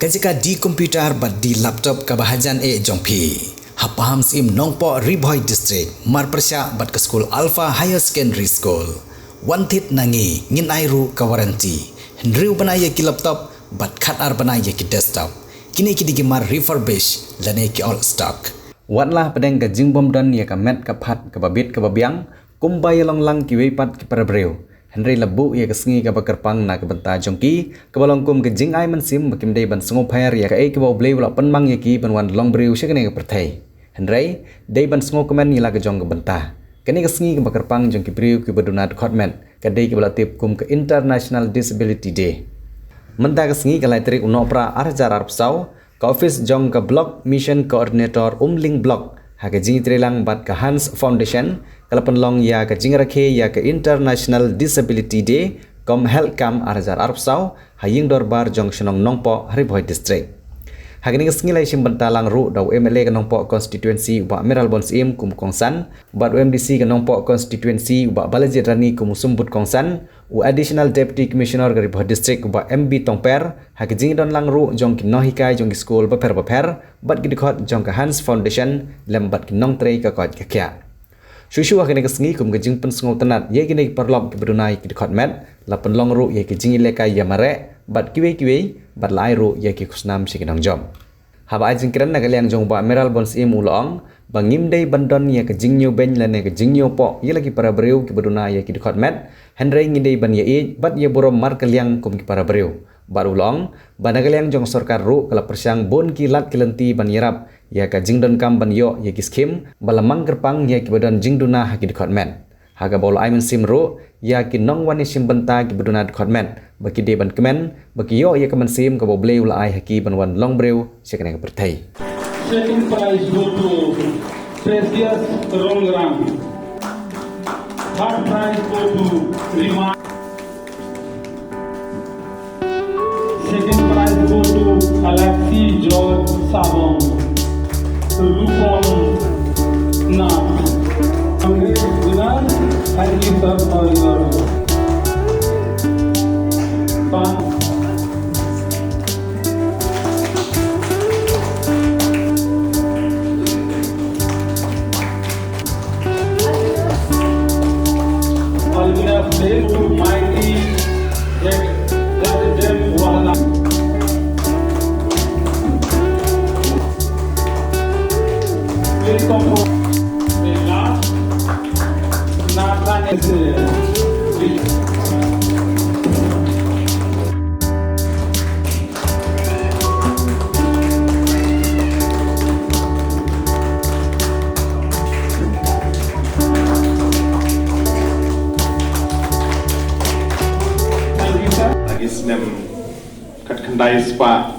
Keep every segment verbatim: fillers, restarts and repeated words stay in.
Ka jaka de computer bad de laptop kaba hajan eh jong phi, ha Pahamsyiem Nongpoh, Ri Bhoi District, marpyrshah bad ka skul Alpha Higher Secondary School, wan thied na ngi, ngin ai ruh ka warranty. Hynriew bnai ïa ki laptop bad khatar bnai ïa ki desktop. Kine ki dei ki mar refurbish lane ki old stock. Wat la pdeng ka jingbym don ïa ka met ka phad kaba bit kaba biang, kumba ïa long lang kiwei pat ki para briew, hynrei la buh ïa ka sngi kaba kyrpang na ka bynta jong ki, kaba long kum ka jingai mynsiem ba kim dei ban sngewpher ïa kaei kaba U Blei u la pynmang ïa ki ban wan long briew sha kane ka pyrthei. Hynrei dei ban sngewkmen ïa la ka jong ka bynta. Kane ka sngi kaba kyrpang jong ki briew kiba duna dkhot met, ka dei kaba la tip kum ka International Disability Day. Mynta ka sngi, ka lai tarik u Nohprah ar hajar arphew saw, ka office jong ka Block Mission Coordinator Umling Block, ha ka jingïatreilang bad ka Hans Foundation, ka la pynlong ïa ka jingrakhe ïa ka International Disability Day cum Health Camp ar hajar arphew saw, ha ïing dorbar jong shnong Nongpoh, ha Ri Bhoi District. Ha kane ka sngi la ïashim bynta lang ruh da u M L A ka Nongpoh Constituency u Bah Mayralborn Syiem kum u kongsan, bad u M D C ka Nongpoh Constituency u Bah Balajied Ranee kum u symbud kongsan, u Additional Deputy Commissioner ka Ri Bhoi District u Bah M B Tongper, ha ka jingdon lang ruh jong ki nonghikai jong ki skul bapher bapher, bad ki dkhot jong ka Hans Foundation, lem bad ki nongtrei ka koit ka khiah. Shuh shuh ha kane ka sngi, kum ka jingpynsngewtynnad ïa kine ki paralok kiba duna ïa ki dkhot met, la pynlong ruh ïa ki jingïalehkai ïa mareh bad kiwei kiwei, bad la ai ruh ïa ki khusnam sha ki nongjop. Haba ai jingkren na ka liang jong u Bah Mayralborn Syiem u la ong ba ngim dei ban don ïa ka jingñiewbeiñ lane ka jingñiewpoh ïa la ki para briew kiba duna ïa ki dkhot met, hynrei ngi dei ban ïaieit bad ïaburom markylliang kum ki para briew. Bad u la ong ba na ka liang jong sorkar ruh ka la pyrshang bun ki lad ki lynti ban ïarap ïa ka jingdonkam ban ïoh ïa ki skhim ba la mang kyrpang ïa kiba don jingduna ha ki dkhot met. Ha kaba u la ai mynsiem ruh ïa ki nongwan ïashim bynta kiba duna dkhot met ba ki dei ban kmen ba ki ïoh ïa ka mynsiem kaba U Blei u la ai ha ki ban wan long briew sha kane ka pyrthei. Second prize go to Precious Rongrang. Third prize go to Rima. Second prize go to Alexi George Sabong, Lupon Nath. Congrats, winners. Thank you, sir, for your Alvina State to Mighty Red Garden Wahla. Please come for the last Nathan is Agi snem kat khyndai spah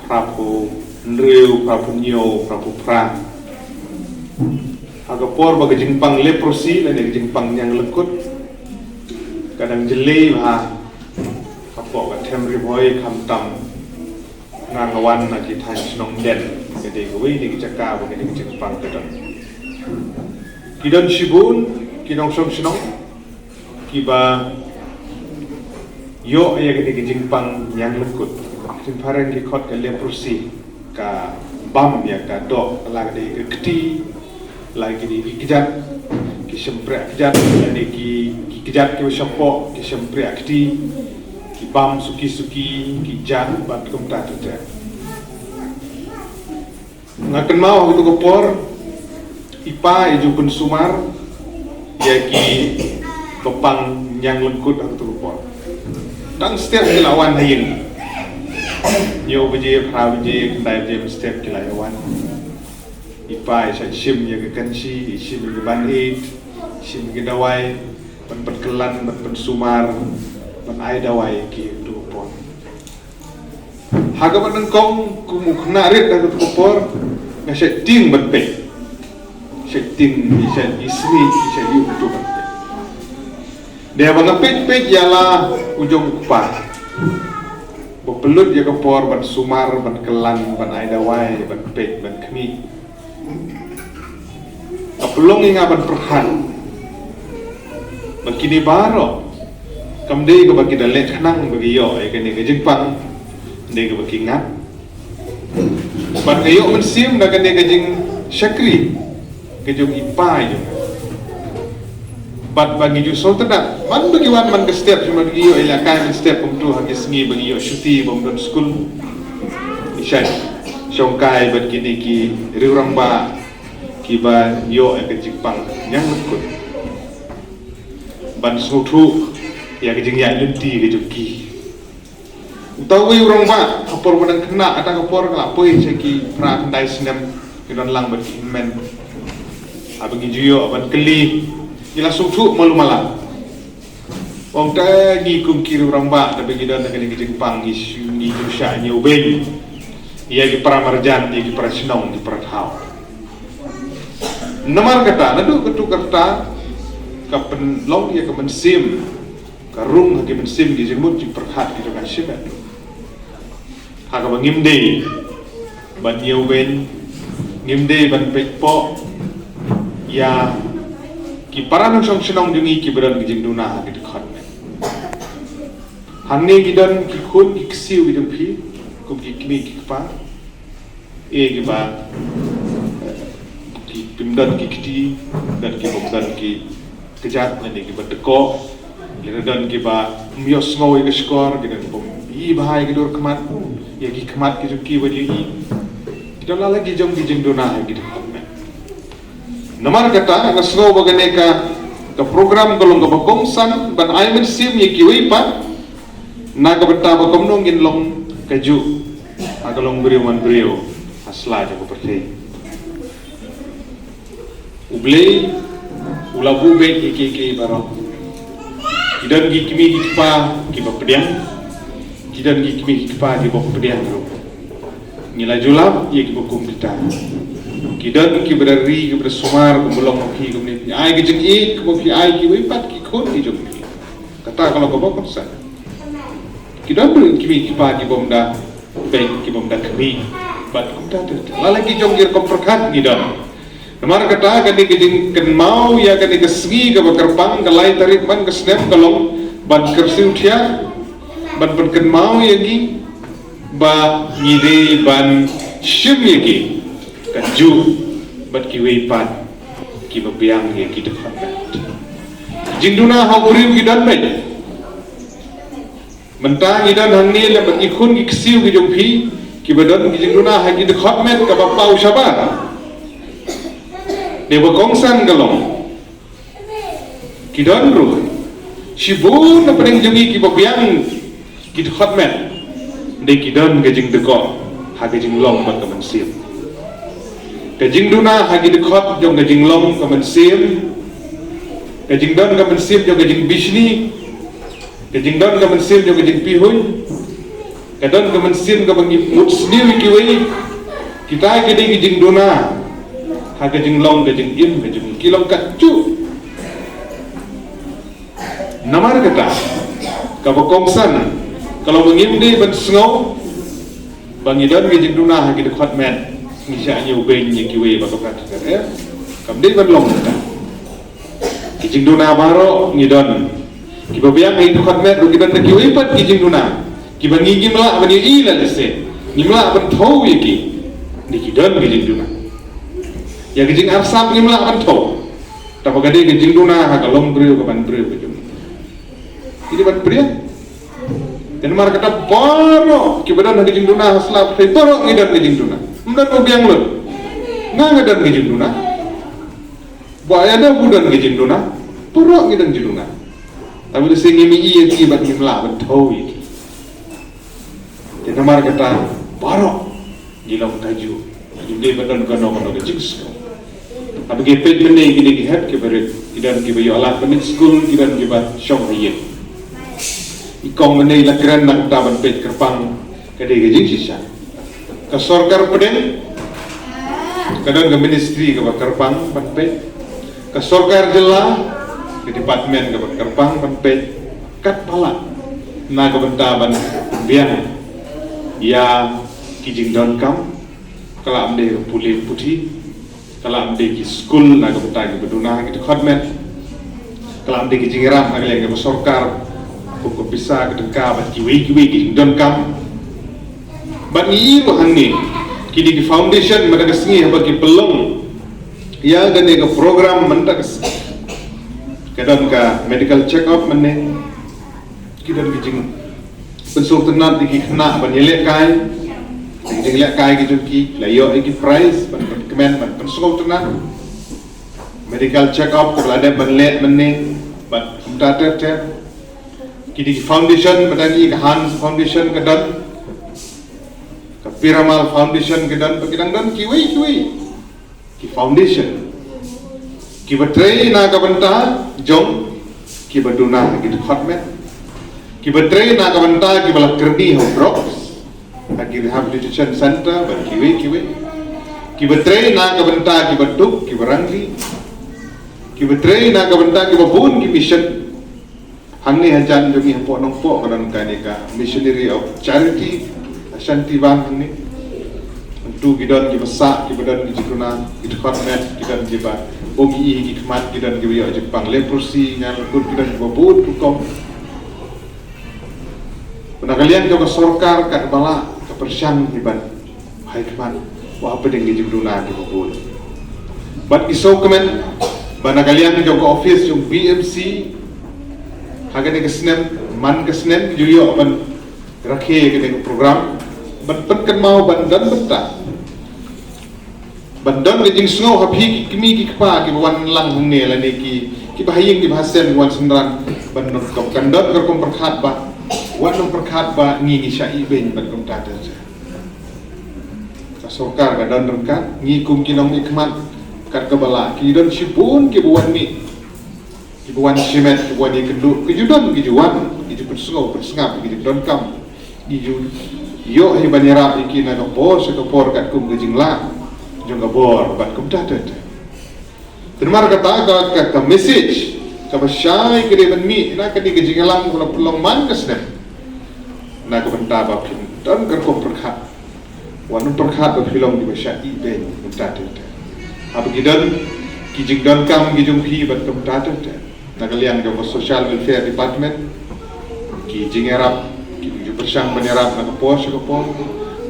phraphew hynriew, phraphew hynñiew, phraphew phra. Ha ka por ba ka jingpang leprosy lane ka jingpang ñiang lyngkut ka dang jyllei bha hapoh ka them Ri Bhoi, khamtam nga nga wan na ki thaiñ shnong Mden, ka dei kawei na ki jaka ba kane ka jingpang ka don. Ki don shibun ki nongshong shnong kiba ïoh ïa kane ka jingpang ñiang lyngkut. Ka jingphareng ki khot ka leprosy, ka bam ïa ka doh, la ka dei ka kti, la ki dei ki kjat, ki shympriah kjat, lane ki, ki kjat kiba shapoh, ki shympriah kti, ki bam suki suki, ki jan bad kumta ter ter. Nga kynmaw ha kato ka por i pa i ju pynsumar ïa kiba pang ñiang lyngkut ha kato ka por. Tang step ki la wan ha ïing. Hynñiew baje, phra baje, khyndai baje mynstep ki la ïa wan. I pa i shah shim ïa ka kanshi, i shim ïa ka band-aid, i shim ïa ka dawai, ban pynkylla, ban pynsumar, ban ai dawai ïa ki ha kato ka por. Ha kaba nyngkong kum u khynnah rit ha kato ka por, nga shait tieng ban peit. Shait tieng, i shait isngi, i shait ïuh tu ban peit. Dei ba nga peit peit ïa la u jong u kpa ba pynlut ïa ka por ban sumar, ban kylla, ban ai dawai, ban peit, ban khmih. Ka pynlong ïa nga ban pyrkhat ba kine baroh kam dei kaba ki da leh khnang ba ki ïoh ïa kane ka jingpang. Dei kaba ki ngat. Bad nga ïoh mynsiem na kane ka jingshakri ka jong i pa i jong nga. Bad ba ngi ju sngewtynnat man ba ngi wan man ka step, shu man ngi ïoh ïalehkai man step kumtu ha ki sngi ba ngi ïoh shuti bym don skul. Ngi shait shongkai bad kine ki riew rangbah kiba ïoh ïa ka jingpang ñianglyngkut ban sngewthuh ïa ka jingïaid lynti ka jong ki. Uta uwei u rangbah ha por ba dang khynnah, kata ka por nga la poi sha ki phra khyndai snem, ngi don lang bad ki hynmen. Haba ngi ju ïoh ban kylli, ngi la sngewthuh malu mala. Ong te ngi kum ki riew rangbah, te ba ngi don ha kane ka jingpang ngi shu, ngi ju shah ñiewbeiñ ïa ki para marjan, ïa ki para shnong, ki para thaw. Namar kata naduh katu ka rta ka pynlong ïa ka mynsiem, ka rung ha ki mynsiem ki jingmut jingpyrkhat ki jong nga shimet. Ha kaba ngim dei ban ñiewbeiñ, ngim dei ban peitpoh ïa ki para nongshong shnong jong ngi kiba don ki jingduna ha ki dkhot met. Hangne ki don ki khun ki ksiew ki jong phi kum ki kmie ki kpa. E kiba, eh, ki, kim don ki kti, don ki bym don ki kjat, lane kiba tkoh, lane don kiba ym ïohsngew ïa ka shkor, ki don bym i bha ïa ka dur khmat, ïa ki khmat ki jong ki ban ïohi. Ki don la la ki jong ki jingduna ha ki dkhot met. Namar kata nga sngew ba kane ka, ka program ka long kaba kongsan ban ai mynsiem ïa kiwei pat na ka bynta ba kumno ngin long kajuh ha ka long briew man briew ha sla jong ka pyrthei. U Blei u la buh beit ïa kiei kiei baroh. Ki don ki kmie ki kpa kiba pdiang, ki don ki kmie ki kpa kiba pdiang ruh. Ngi la ju lap ïa kiba kum kita. Ki don kiba da ri kiba da sumar kumba long ma phi kumne, phi ai ka jingïeit kumba phi ai kiwei pat ki khun ki jong phi. Kata ka long kaba kongsan. Ki don ruh ki kmie ki kpa ki bym da beiñ, ki bym da kmie. Bad kumta ter ter. La la ki jong ki rukom pyrkhat ngi don. Namar kata kane ka jingkynmaw ïa kane ka sngi kaba kyrpang, ka lai tarik man ka snem ka long ban kyrsiew thiah, ban pynkynmaw ïa ngi ba ngi dei ban shim ïa ki kajuh bad kiwei pat kiba biang ïa ki dkhot met. Jingduna ha u briew ki don beit. Mynta ngi don hangne lem bad ki khun ki ksiew ki jong phi kiba don ki jingduna ha ki dkhot met kaba paw shabar. Dei ba kongsan ka long, ki don ruh shibun na pdeng jong ngi kiba biang ki dkhot met. Dei ki don ka jingdkoh ha ka jinglong bad ka mynsiem. Ka jingduna ha ki dkhot jong ka jinglong ka mynsiem, ka jingdon ka mynsiem jong ka jingbishni, ka jingdon ka mynsiem jong ka jingpihuiñ, ka don ka mynsiem kaba ngi mut sniew ïa kiwei. Kita ki dei ki jingduna ha ka jinglong ka jingim ka jong ngi, ki long kajuh. Namar kata kaba kongsan ka long ba ngim dei ban sngew ba ngi don ki jingduna ha ki dkhot met, ngi shah ñiewbeiñ ïa kiwei ba tang kat kat, eh? Kam dei ban long kata. Ki jingduna baroh ngi don. Kiba biang ha ki dkhot met ruh ki don da kiwei pat ki jingduna kiba ngi ngim lah ban ïohi la lehse, ngim lah ban thew ïa ki. Ngi ki don ki jingduna. Ïa ki jingarsap ngim lah ban thew. Tangba ka dei ka jingduna ha ka longbriew ka banbriew ka jong ngi. Ki dei ban pdiang. Te namar kata baroh kiba don ha ka jingduna ha sla pyrthei baroh ngi don ka jingduna. Ym don ba biang lut. Nga nga don ka jingduna. Ba ïa da u don ka jingduna. Baroh ngi don jingduna. Tangba lehse ngim ïohi ïa ki bad ngim lah ban thew ïa ki. Te namar kata baroh ngi long kajuh. Ngi dei ban don kano kano ka jingsngew. Haba ngi peit mynne kine ki hep ki barit, ki don kiba ïoh lad ban leit skul, ki don kiba shong ha ïing. I kong mynne i la kren na ka bynta ban peit kyrpang, ka dei ka jingshisha. Ka sorkar pdeng ka don ka ministry kaba kyrpang ban peit. Ka sorkar jylla ka department kaba kyrpang ban peit. Katba lah na ka bynta ban biang ïa ki jingdonkam, ka lah ym dei ka pule puthi, ka lah ym dei ki skul na ka bynta kiba duna ki dkhot met, ka lah ym dei ki jingïarap na ka liang kaba sorkar, kum ka pisa, ka tyngka bad kiwei kiwei ki jingdonkam. Bad ngi i ruh hangne, kine ki foundation mynta ka sngi haba ki pynlong ïa kane ka program mynta ka sngi, ka don ka medical check up mynne, ki don ki jingpynsngewtynnat ïa ki khynnah ban ïalehkai, ki jinglehkai ki jong ki, la ïoh ïa ki prize ban pynkmen ban pynsngewtynnat. Medical check up kaba la dep ban leh mynne bad kumta ter ter. Kine ki foundation, bad ngi ka Hans Foundation ka don, ka Piramal Foundation ka don, bad ki dang don kiwei kiwei ki foundation kiba trei na ka bynta jong kiba duna ha ki dkhot met, kiba trei na ka bynta kiba la kyrni ha drugs, ha ki rehabilitation center bad kiwei kiwei, kiba trei na ka bynta kiba duk kiba rangli, kiba trei na ka bynta kiba bun ki mission. Hangne hajan jong ngi hapoh Nongpoh ka don kane ka Missionary of Charity, Shanti Van hangne. Hangtu ki don kiba sah, kiba don ki jingduna, ki dkhot met, ki don kiba bym i ki khmat, ki don kiba ïoh jingpang leprosy, ñiangkut, ki don kiba bun rukom. Na ka liang jong ka sorkar katba lah ka pyrshang hi ban bha khmat, wat hapdeng ki jingduna kiba bun. Bad ngi sngewkmen ba na ka liang jong ka office jong B M C, ha kane ka snem man ka snem ju ïoh ban rakhe kane ka program ban pynkynmaw ban don bynta, ban don ka jingsngew ha phi ki kmie ki kpa kiba wan lang hangne lane ki, kiba ha ïing kiba ha sem, wan synran, ban don ka, kan don ka rukom pyrkhat ba wat nym pyrkhat ba ngi ngi shah ibeiñ bad kumta ter ter. Ka sorkar ka don ryngkat, ngi kum ki nongmihkhmat kat kaba lah ki don shibun kiba wan mih, kiba wan shimet, kiba wan ïakynduh, ki ju don, ki ju wan, ki ju pynsngew pynsngap, ki ju donkam, ki ju ïoh hi ban ïarap ïa ki na ka por sha ka por katkum ka jinglah jong ka bor bad kumta ter ter. Te namar kata ka, ka, ka message kaba shai ka dei ban mih na kane ka jingïalang kaba la pynlong man ka snem, na ka bynta ba phin don ka rukom pyrkhat, wat nym pyrkhat ba phi long kiba shah ibeiñ kumta ter ter. Haba ki don ki jingdonkam ki jong phi bad kumta ter ter, na ka liang jong ka Social Welfare Department, ki jingïarap, ki ju pyrshang ban ïarap na ka por sha ka por.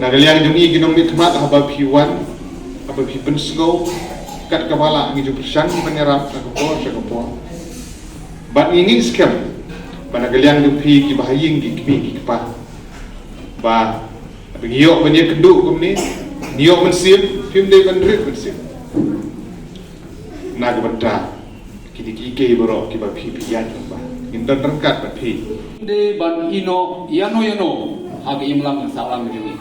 Na ka liang jong ngi ki nongmihkhmat, haba phi wan, haba phi pynsngew kat kaba lah, ngi ju pyrshang ban ïarap na ka por sha ka por. Bad ngi ngeit skhem ba na ka liang jong phi kiba ha ïing ki kmie ki kpa, ba haba ngi ïoh ban ïakynduh kumne, ngi ïoh mynsiem, phim dei ban rit mynsiem na ka bynta kine kiei kiei baroh kiba phi phi ïaid lyngba. Ngin don ryngkat bad phi. Dei ban ïehnoh ïano ïano ha ka imlang ka sahlang jong ngi.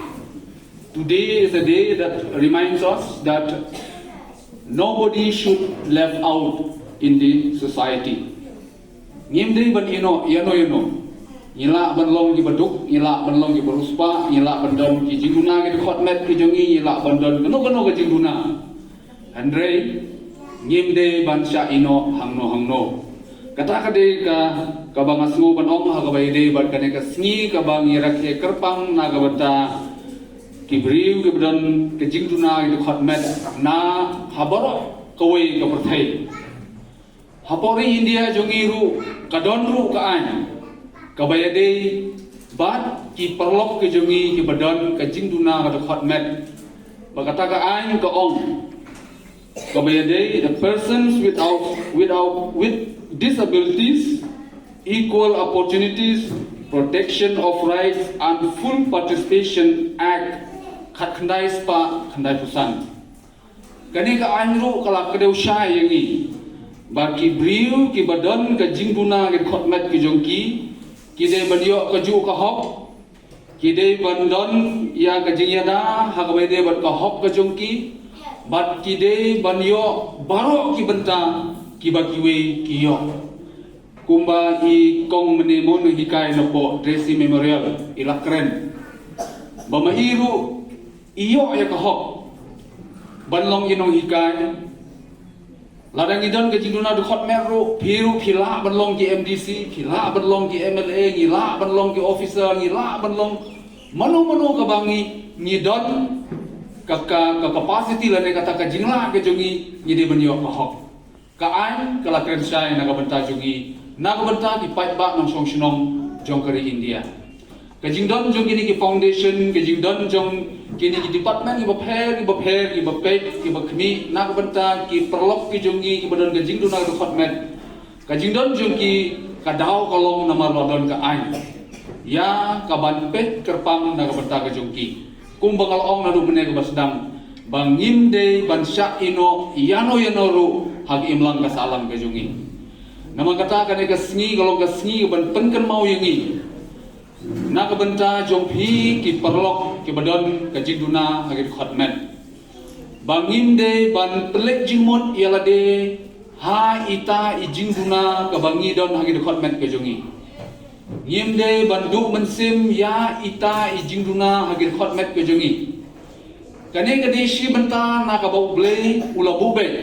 Today is a day that reminds us that nobody should left out in the society. Ngim dei ban ïehnoh ïano ïano. Ngi lah ban long kiba duk, ngi lah ban long kiba riewspah, ngi lah ban don ki jingduna ki dkhot met ki jong ngi, ngi lah ban don kano kano ka jingduna. Hynrei ngim dei ban shah ïehnoh hangno hangno. Kata ka dei ka, kaba nga sngew ban ong ha kaba ïadei bad kane ka sngi kaba ngi rakhe kyrpang na ka bynta ki briew kiba don ka jingduna ki dkhot met na ha baroh kawei ka pyrthei. Hapoh ri India jong ngi ruh ka don ruh ka aiñ kaba ïadei bad ki paralok ki jong ngi kiba don ka jingduna ka dkhot met. Ba kata ka aiñ ka ong kaba ïadei, the Persons Without, Without, with Disabilities, Equal Opportunities, Protection of Rights and Full Participation Act, khatkhyndai spah khyndaiphew san. Kane ka aiñ ruh ka la kdew shai ïa ngi ba ki briew kiba don ka jingduna ki dkhot met ki jong ki, ki dei ban ïoh kajuh ka hok, ki dei ban don ïa ka jingïada ha kaba ïadei bad ka hok ka jong ki, bad ki dei ban ïoh baroh ki bynta kiba kiwei ki ïoh. Kumba i kong mynne mo nonghikai napoh Tracy Memorial i la kren ba ma i ruh i ïoh ïa ka hok ban long i nonghikai. Lada ngi don ka jingduna dkhot met ruh, phi ruh phi lah ban long ki M D C, phi lah ban long ki M L A, ngi lah ban long ki officer, ngi lah ban long mano mano kaba ngi, ngi don ka, ka, ka capacity lane kata ka jinglah ka jong ngi, ngi dei ban ïoh ka hok. Ka aiñ ka la kren shai na ka bynta jong ngi, na ka bynta ki paidbah nongshong shnong jong ka ri India. Ka jingdon jong kine ki foundation, ka jingdon jong kine ki department kiba pher, kiba pher, kiba peit, kiba khmih na ka bynta ki paralok ki jong ngi kiba don ka jingduna ka dkhot met. Ka jingdon jong ki ka daw ka long namar ba don ka aiñ ïa kaban peit kyrpang na ka bynta ka jong ki. Kumba nga la ong naduh mynne kaba sdang, ba ngim dei ban shah ïehnoh ïano ïano ruh ha ka imlang ka sahlang ka jong ngi. Namar kata kane ka sngi ka long ka sngi kaban pynkynmaw ïa ngi na ka bynta jong phi ki paralok kiba don ka jingduna ha ki dkhot met, ba ngim dei ban pynleit jingmut ïa lade ha ita i jingduna kaba ngi don ha ki dkhot met ka jong ngi. Ngim dei ban duh mynsiem ïa ita i jingduna ha ki dkhot met ka jong ngi. Kane ka dei shi bynta na kaba U Blei u la buh beit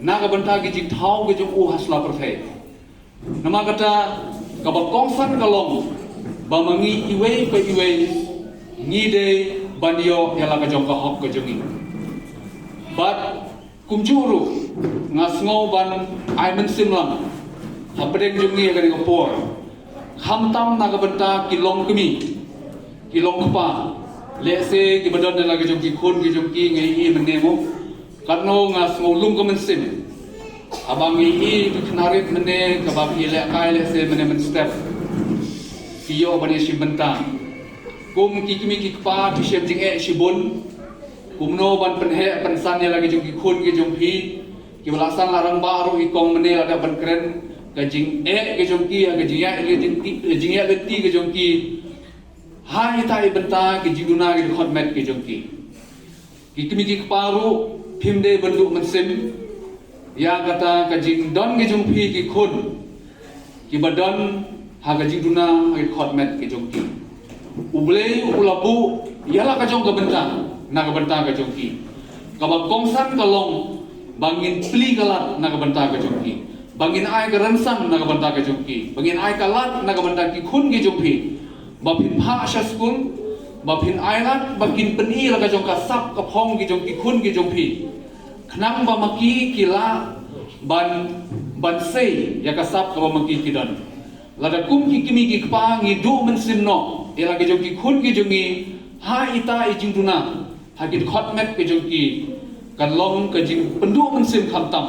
na ka bynta ki jingthaw ki jong u ha sla pyrthei. Namar kata kaba kongsan ka long ba ma ngi iwei pa iwei ngi dei ban ïoh ïa la ka jong ka hok ka jong ngi. Bad kumjuh ruh nga sngew ban ai mynsiem lang hapdeng jong ngi ha kane ka por, khamtam na ka bynta ki longkmie, ki longkpa, lehse kiba don ïa la ka jong ki khun ki jong ki, nga ïohi mynne mo. Katno nga sngew lung ka mynsiem haba nga ïohi ki khynnah rit mynne kaba ki lehkai lehse mynne mynstep ki ïoh ban ïashim bynta. Kum ki kmie ki kpa phi shem jingeh shibun kumno ban pynheh pynsan ïa la ki jong ki khun ki jong phi. Kiba la san la rangbah ruh i kong mynne la dep ban kren ka jingeh ki jong ki, ka jingeh, ka jingeh lynti ki jong ki ha ita i bynta ki jingduna ki dkhot met ki jong ki. Ki kmie ki kpa ruh phim dei ban duh mynsiem ïa kata ka jingdon ki jong phi ki khun kiba don ha ka jingduna ha ki dkhot met ki jong ki. U Blei u la buh ïa la ka jong ka bynta na ka bynta ka jong ki. Kaba kongsan ka long ba ngin plie ka lad na ka bynta ka jong ki, ba ngin ai ka rynsan na ka bynta ka jong ki, ba ngin ai ka lad na ka bynta ki khun ki jong phi, ba phin phah sha skul, ba phin ai lad ba kin pyni la ka jong ka sap ka phong ki jong ki khun ki jong phi. Khnang ba ma ki ki lah ban, ban sei ïa ka sap kaba ma ki ki don. Lada kum ki kmie ki kpa ngi duh mynsiem noh ïa la ki jong ki khun ki jong ngi ha ita i jingduna ha ki dkhot met ki jong ki, kan long ka jingpynduh mynsiem khamtam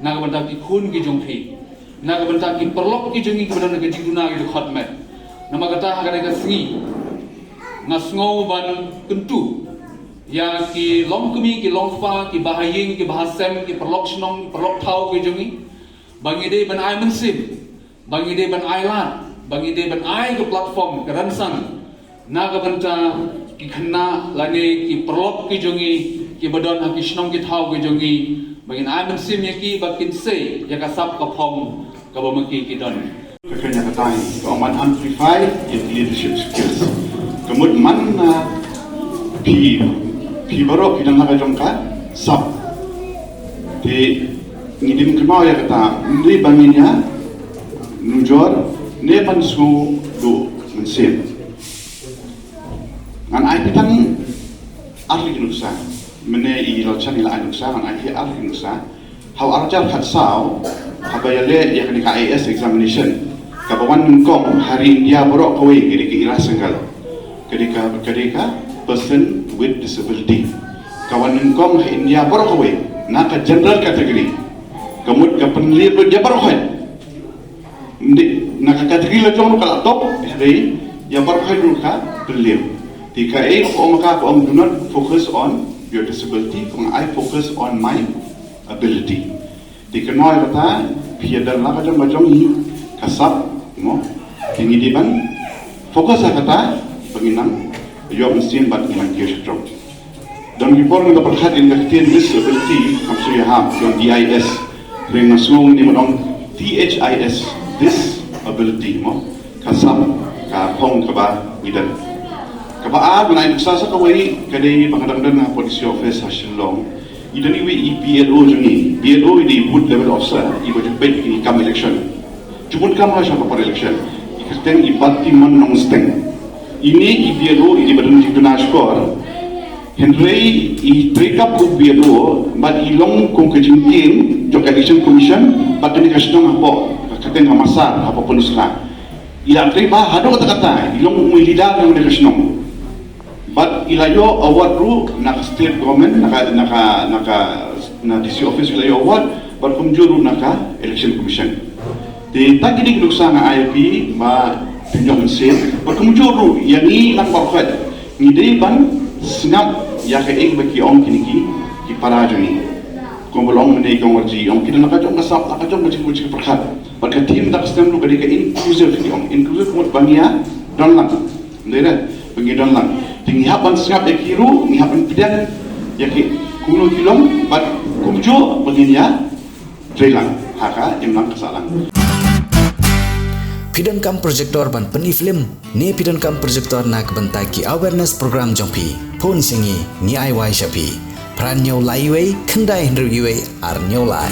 na ka bynta ki khun ki jong phi, na ka bynta ki paralok ki jong ngi kiba don ha ka jingduna ki dkhot met. Namar kata ha kane ka sngi nga sngew ban kyntu ïa ki longkmie ki longkpa, ki bahaïing ki bahasem, ki paralok shnong ki paralok thaw ki jong ngi, ba ngi dei ban ai mynsiem, ba ngi dei ban ai lad, ba ngi dei ban ai ka platform ka rynsan na ka bynta ki khynnah lane ki paralok ki jong ngi kiba don ha ki shnong ki thaw ki jong ngi, ba ngin ai mynsiem ïa ki ba kin sei ïa ka sap ka phong kaba ma ki ki don. Ka kren ïa ka tai ka ong ban amplify ïa ki leadership skills. Ka mut man, ah, phi, phi baroh phi don ha ka jong ka sap. Te ngi dim kynmaw ïa kata, ym dei ba ngin ïa nujor ne ban sngew duh mynsiem. Ngan ai phi tang ar tylli ki nuksa. Mynne i Lorchan i la ai nuksa, ngan ai phi ar tylli ki nuksa. Ha u ar hajar khatsaw, haba ïaleh ïa kane ka I A S examination, kaba wan nyngkong ha ri India baroh kawei ka dei ka Ira Singhal, ka dei ka, ka dei ka person with disability. Ka wan nyngkong ha India baroh kawei na ka general category. Ka mut ka pynlip lut ïa baroh khoit. Ym dei na ka category la jong ruh ka la top, hynrei ïa baroh khoit ruh ka pynlip. Te kaei ka ong, ka ong, "Do not focus on your disability, kong, I focus on my ability." Te kynmaw ïa kata, phi ïa don la ka jong ka jong hi ka sap, mo. Te ngi dei ban focus ïa kata ba ngin nang ïoh mynsiem bad ngin nang kiew shajrong. Don ki por nga la pyrkhat ïa ka ktien disability, kam shu ïahap, don D I S, hynrei nga sngew ngi dei ban ong T H I S, disability, mo. Ka sap ka phong kaba ngi don. Kaba ar, ngan ai nuksa sa kawei, ka dei ba nga dang don ha police office ha Shillong. I don iwei i B L O jong ngi. B L O i dei booth level officer, iba ju peit ïa ki kam election. Ju bun kam ha sha ka por election. I kyrteng i Baltimon Nongsteng. Ine i B L O i dei ba don jingduna shkor. Hynrei i trei kap kum B L O bad i long kum ka jingtieng jong ka Election Commission bad kane ka shnong hapoh ka kyrteng ka Marsar hapoh Pynursla. I la trei bha haduh katta katta, i long u leader jong kane ka shnong. Bad i la ïoh award ruh na ka state government, na ka, na ka, na ka, na D C office i la ïoh award, bad kumjuh ruh na ka election commission. Te ta kine ki nuksa nga ai ïa phi ba phin ïoh mynsiem, bad kumjuh ruh ïa ngi lang baroh khoit ngi dei ban sngap ïa kaei ba ki ong kine ki, ki para jong ngi. Kumba long mynne i Kong Warji, ong ki don la ka jong ka sap, la ka jong ka jingmut jingpyrkhat. Bad ka theme da ka snem ruh ka dei ka inclusive, ki ong inclusive mut ba ngi ïa don lang. Ym dei re, ba ngi don lang. Te ngi hap ban sngap ïa ki ruh, ngi hap ban pdiang ïa ki kumno ki long, bad kumjuh ba ngin ïa trei lang ha ka imlang ka sahlang. Phi donkam projector ban pyni film ne phi donkam projector na ka bynta ki awareness program jong phi? Phone sha ngi, ngi ai wai sha phi. Phra hynñiew lai wei, khyndai hynriew wei, ar hynñiew lai.